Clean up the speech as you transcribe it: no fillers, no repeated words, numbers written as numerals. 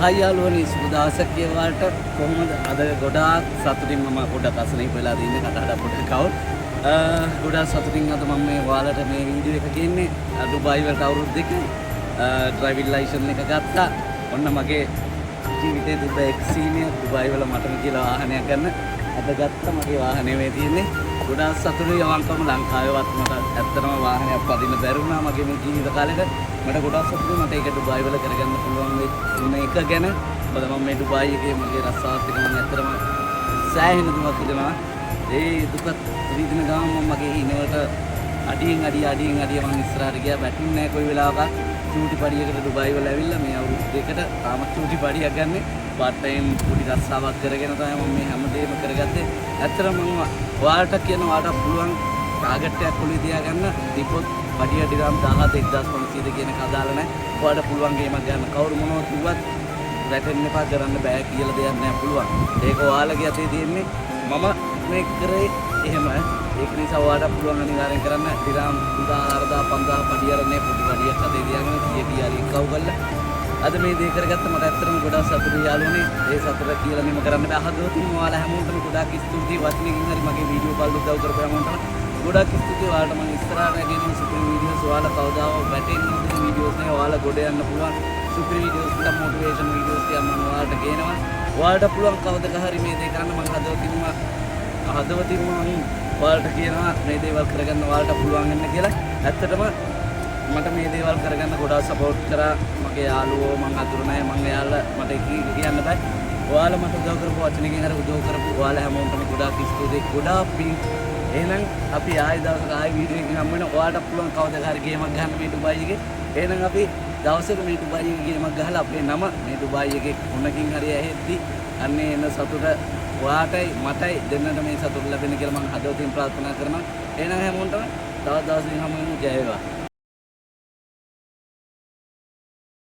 Hi යාළුවනේ, සුබ දවසක් කියවාට. කොහොමද අද? ගොඩාක් සතුටින්, මම පොඩ්ඩක් අසනීප වෙලා ඉන්නේ, කටහඬ පොඩ්ඩක් කවුල්. ගොඩාක් සතුටින් අද මම මේ ඔයාලට මේ වීඩියෝ එක ගේන්නේ. ඩුබායි වලට අවුරුදු 2යි ඩ්‍රයිවිං ලයිසන් එක ගත්තා. ඔන්න මගේ ජීවිතේ තිබ්බ එක් සීනියක් ඩුබායි වල මටම කියලා වාහනයක් ගන්න අද ගත්තා. මගේ වාහනේ මේ තියෙන්නේ. ගොඩාක් සතුටුයි. අවංකවම ලංකාවේවත් මට ඇත්තටම වාහනයක් පදින්න බැරි වුණා මගේ මේ ජීවිත කාලෙට. මට ගොඩාක් සතුටුයි මට ඒක ඩුබායි වල කරගන්න පුළුවන් වුණ එක ගැන. මොකද මම මේ ඩුබායි එකේ මගේ රස්සාවත් එක මම ඇත්තටම සෑහෙන දුකක් විඳිනවා. ඒ දුකත් විඳින ගමන් මම මගේ හීනවලට අඩියෙන් අඩිය අඩියෙන් අඩිය මං ඉස්සරහට ගියා. වැටුන්නේ නෑ කොයි වෙලාවකත්. චූටි පඩියකට ඩුබායි වල ඇවිල්ලා මේ අවුරුදු 2කට තාම චූටි පඩියක් ගන්න. පාර්ට් ටයිම් පොඩි රස්සාවක් කරගෙන තමයි මම මේ හැමදේම කරගත්තේ. ඇත්තටම මම ඔයාලට කියන, ඔයාලට පුළුවන් ටාගට් එකක් ඔළුවේ තියාගන්න. දීපොත් පඩිය ඩිරාම් 17 1500ද කියන එක අදාළ නැහැ. ඔයාලට පුළුවන් ගේමක් ගන්න. කවුරු මොනවද කිව්වත් වැටෙන්න එපා. කරන්න බෑ කියලා දෙයක් නෑ, පුළුවන්. ඒක ඔයාලගේ අතේ තියෙන්නේ. මම මේ කරේ එහෙම. ඒක නිසා ඔයාලට පුළුවන් අනිවාර්යෙන් කරන්න. ඩිරාම් 3000, 4000, 5000 පඩිය අරන්නේ පොඩි පඩියක් අතේ තියාගෙන කීය කීය හරි එක්කව් කරලා අද මේ දේ කරගත්ත. මට ඇත්තටම ගොඩාක් සතුටුයි යාළුවනේ. ඒ සතුට කියලා නිම කරන්න බෑ. හදවතින්ම ඔයාලා හැමෝටම ගොඩාක් ස්තුතියි. වචනකින් හරි මගේ වීඩියෝ බලලා උදව් කරපු හැමෝටම ගොඩාක් ස්තුතියි. ඔයාලට මම ඉස්සරහට ගෙනෙන සුපිරි වීඩියෝස්, ඔයාලා කවදාවත් වැටෙන්නේ නැති වීඩියෝස් නේ. ඔයාලා ගොඩ යන්න පුළුවන් සුපිරි වීඩියෝස් ටිකක්, මොටිවේෂන් වීඩියෝස් ටිකක් මම ඔයාලට ගේනවා. ඔයාලට පුළුවන් කවදක හරි මේ දේ කරන්න. මම හදවතින්ම හදවතින්ම මම ඔයාලට කියනවා මේ දේවල් කරගන්න ඔයාලට පුළුවන් වෙන්න කියලා. ඇත්තටම මට මේ දේවල් කරගන්න ගොඩාක් සපෝට් කරා මගේ යාළුවෝ, මං අඳුරන අය. මං එයාලා මට කියන්න බෑ. ඔයාලා මට උදව් කරපු, වචනකින් හරි උදව් කරපු ඔයාලා හැමෝටම ගොඩාක් ස්තුතියි, ගොඩාක් පිං. එහෙනම් අපි ආයෙ දවසක ආයෙ වීඩියෝ එකකින් හම්බ වෙනවා. ඔයාලට පුළුවන් කවදා හරි ගේමක් ගහන්න මේ ඩුබායි එකේ. එහෙනම් අපි දවසක මේ ඩුබායි එකේ ගේමක් ගහලා අපේ නම මේ ඩුබායි එකේ කොනකින් හරි ඇහෙද්දි අන්නේ එන සතුට ඔයාටයි මටයි දෙන්නට මේ සතුට ලැබෙන කියලා මං හදවතින් ප්‍රාර්ථනා කරනවා. එහෙනම් හැමෝටම තවත් දවසකින් හමු වෙමු. ජය වේවා.